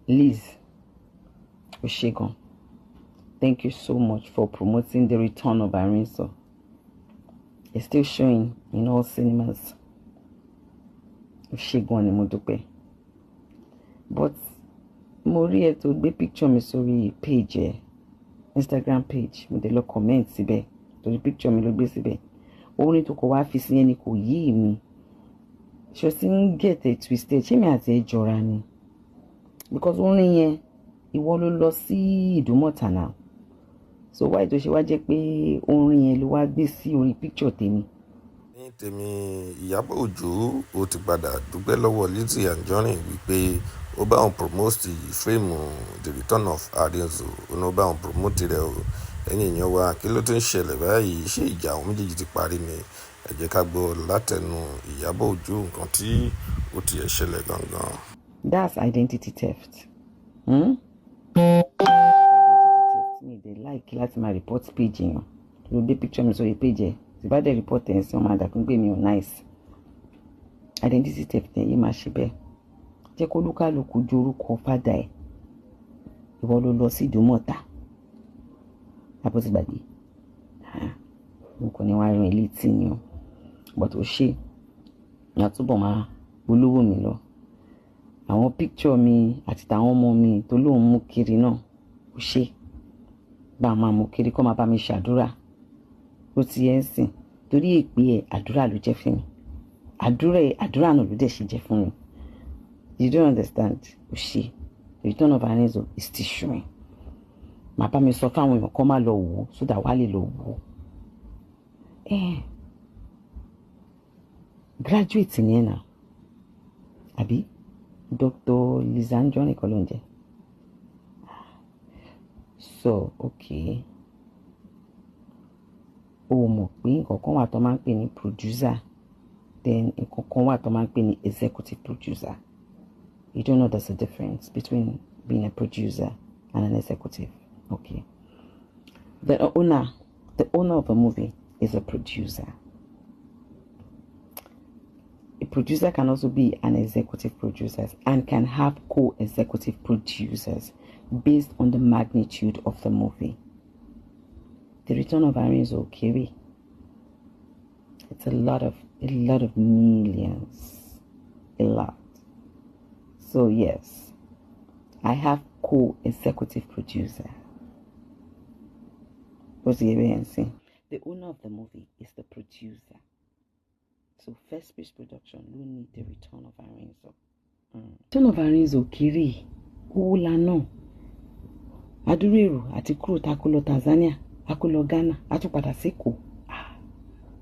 Liz, o ṣé gan. Thank you so much for promoting The Return of Arinzo. It's still showing in all cinemas. O ṣé gan ni, mo dúpẹ́. But mo rí ẹ tó gbé picture mi sórí page ẹ, Instagram page. Mo dé lọ comment síbẹ̀ torí picture mi ló gbé síbẹ̀. Orin tó kọ wá fi sí yẹn ni kò yí mi. Ṣé o ti ń get it twisted? Ṣé mi àti ẹ jọra ni? Because orin yẹn, ìwọ ló lọ sí Ìdúmọ̀tà náà. So why tó ṣe wá jẹ́ pé orin yẹn ló wá gbé sí orí picture tèmi? Ní tèmi, Ìyábọ̀ Òjó ó ti padà dúpẹ́ lọ́wọ́ Lizzy Anjorin wípé ó bá òun promote fíìmù The Return of Arinzo. Ó ní ó bá òun promote rẹ̀ o. Ẹ̀yin èèyàn wa, kí ló ti ń ṣẹlẹ̀ báyìí? Ṣé ìjà àwọn méjèèjì ti parí ni? Ẹ jẹ́ ká gbọ́ látẹnu Ìyábọ̀ Òjó nǹkan tí ó ti ẹ̀ ṣẹlẹ̀ gangan. That's identity theft. Hmm? Identity theft. Mi dẹ̀ like láti máa report page èèyàn. Ló gbé picture mi sórí page ẹ̀. Tí bá dẹ̀ report ẹ̀ sí, wọ́n máa dàkún pé mi ò nice. Identity theft ẹ̀ yìí máa ṣe bẹ́ẹ̀. Jẹ́ kó lúkálùkù ju orúkọ fádà ẹ̀. Ìwọ ló lọ sí Ìdúmọ̀tà. Àbó ti gbàgbé. Mo kàn ní wàá rìn létí ni o. But ó ṣe. Ìyá túbọ̀ máa polówó mi lọ. Àwọn picture mi àti tàwọn ọmọ mi tó lóun mú kiri náà, ó ṣe. Bá a máa mú kiri kó máa bá mi ṣàdúrà. Ó ti yẹn ń sìn. Torí èpè ẹ̀, àdúrà ló jẹ́ fún mi. Àdúrà ẹ̀, àdúrà náà ló dẹ̀ ṣe jẹ́ fún mi. You don't understand. Ó ṣe. The Return of Arinzo is still showing. Màá bá mi sọ fáwọn èèyàn kó má lọ wò ó so that wàá lè lọ wò ó. Graduate ni ẹ náà. Àbí? Dr. Liz Anjorin kọ́ ló ń jẹ́. So, okay. O mọ̀ pé nǹkan kan wà tó máa ń pè ní producer, then nǹkan kan wà tó máa ń pè ní executive producer. You don't know there's a difference between being a producer and an executive. Okay. The owner of a movie is a producer. A producer can also be an executive producer and can have co-executive producers based on the magnitude of the movie. The Return of Arinzo kéré. It's a lot of millions. A lot. So yes, I have co-executive producer. What's the ANC? The owner of the movie is the producer. So First Space Production ló ní The Return of Arinzo. Return of Arinzo kéré, owó la náà. Adúrú èrò àti kúrò tá a kó lọ Tanzania, a kó lọ Ghana, a tún padà sékòó.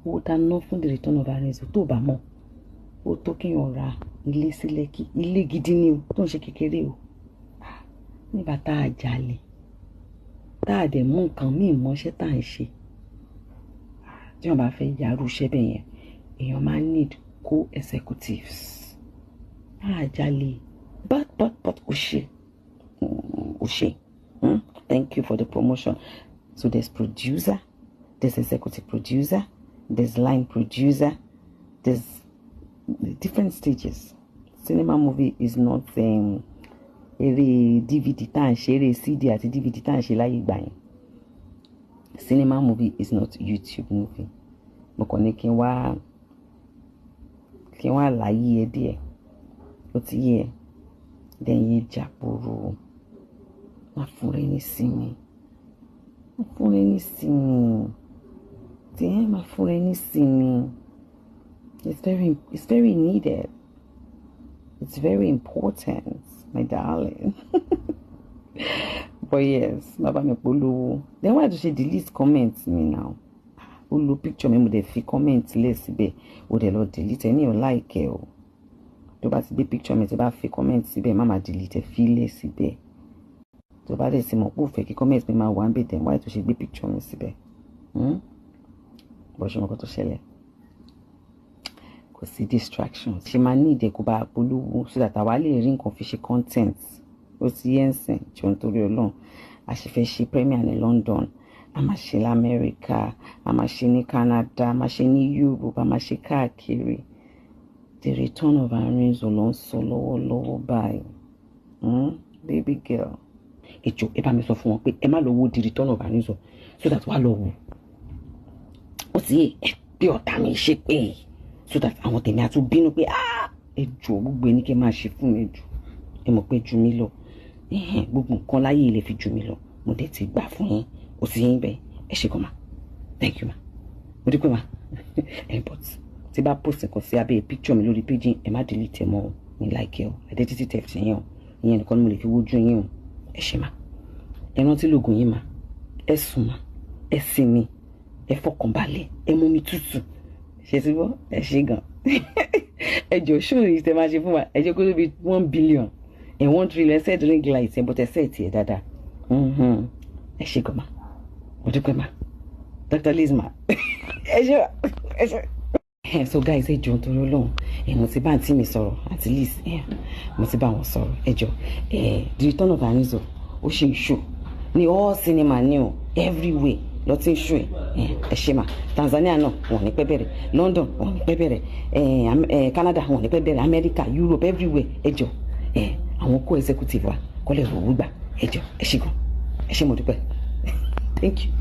Owó tá a ná fún The Return of Arinzo, tó bá mọ̀, ó tó kéèyàn ra ilé sí Lẹ́kì, ilé gidi ni o, tó ń ṣe kékeré o. Nígbà tá a jalè, tá a dẹ̀ mú nǹkan míì mọ́ṣẹ́ tá à ń ṣe. Tí wọ́n bá fẹ́ yàrá iṣẹ́ bẹ́ẹ̀ yẹn, èèyàn máa need co-executives. A jalè, but ó ṣe, ó ṣe. Thank you for the promotion. So there's producer, there's executive producer, there's line producer, there's different stages. Cinema movie is not eré DVD tá à ń ṣe, eré CD àti DVD tá à ń ṣe láyé ìgbà yẹn. Cinema movie is not YouTube movie. Mo kàn ní kí n wá láyé ẹ díẹ̀. Ó ti yé ẹ. Then yé jàpòrò. Má fúnra ẹ ní sinmi. Má fúnra ẹ ní sinmi. Tí ẹ má fúnra ẹ ní sinmi. It's very needed. It's very important, my darling. But yes, bàbá mi polówó. Then why do she delete comment mi now? Ó lo picture mi, mo dẹ̀ fi comment lẹ̀ síbẹ̀. Ó dẹ̀ lọ delete ẹ ní ò like ẹ o. Tó bá ti gbé picture mi, tó bá fi comment síbẹ̀, má má delete ẹ, fi lẹ̀ síbẹ̀. Tó bá dẹ̀ ti mọ̀ pé ò fẹ́ kí comment mi máa wà níbẹ̀, then why tó ṣe gbé picture mi síbẹ̀? Hmm? Bó ṣe mọ̀ kó tó ṣẹlẹ̀. Kò sí distractions. Ṣe máa ní ìdẹ kó bá polówó so that àwa lè rí nǹkan fi ṣe content. Ó ti yẹn ń sìn jọ nítorí Ọlọ́run. A sì fẹ́ ṣe premiere ní London, a máa ṣe lamẹ́ríkà, a máa ṣe ní Canada, a máa ṣe ní Europe, a máa ṣe káàkiri. The Return of Arinzo ló ń sọ lọ́wọ́lọ́wọ́ báyìí. Baby girl, ẹ jọ̀ọ́, ẹ bá mi sọ fún wọn pé ẹ má lọ wo The Return of Arinzo so that wàá lọ wò ó sì ẹ bí ọ̀tá mi ṣe pé so that àwọn tèmi á tún bínú pé, ah, ẹ jọ̀ọ́, gbogbo ẹni kẹ́ máa ṣe fún mi jù, ẹ mọ̀ pé jù mí lọ, gbogbo nǹkan láyé ilẹ̀ fi jù mí lọ, mo dẹ̀ ti gbà fún yín. Ó sì yín bẹ́ẹ̀. Ẹ ṣe gan ma. Thank you ma, mo dúpẹ́ ma. Ẹ but tí bá post nǹkan sí abẹ́ picture mi lórí page, ẹ má delete ẹ mọ́ o. Mi like ẹ o, identity theft yẹn o. Ìyẹn nìkan ni mo lè fi wojú yín o. Ẹ ṣe ma. Ẹ rántí lóògùn yín ma. Ẹ sùn ma, ẹ sinmi, ẹ fọkànbalẹ̀, ẹ mú mi tútù ṣe sí bọ́. Ẹ ṣe gan. Ẹ jọ, ṣóò yìí tẹ máa ṣe fún wa, ẹ jẹ́ kó tó bí 1 billion ẹ 1 trillion. Set ring light ẹ, but ẹ set ẹ dáadáa. Ẹ ṣe gan ma, mo dúpẹ́ ma. Dr. Liz ma, ẹ ṣe, ẹ ṣe. So guys, ẹ jọ̀ọ́, nítorí Ọlọ́run, ẹ mo ti bá àǹtí mi sọ̀rọ̀, àǹtí Liz, ẹ mo ti bá wọn sọ̀rọ̀. Ẹ jọ̀ọ́, ẹ The Return of Arinzo, ó ṣe ń show ní all cinema ní o, everywhere lọ ti ń show. Ẹ ẹ ṣe mà. Tanzania náà, wọn ò ní pẹ́ bẹ̀rẹ̀. London, wọn ò ní pẹ́ bẹ̀rẹ̀. Ẹ Canada, wọn ò ní pẹ́ bẹ̀rẹ̀. America, Europe, everywhere. Ẹ jọ̀ọ́, ẹ àwọn kó executive wa kọ́lẹ̀ rò wúgbà. Ẹ jọ̀ọ́, ẹ ṣe gan, ẹ ṣe, mo dúpẹ́. Thank you.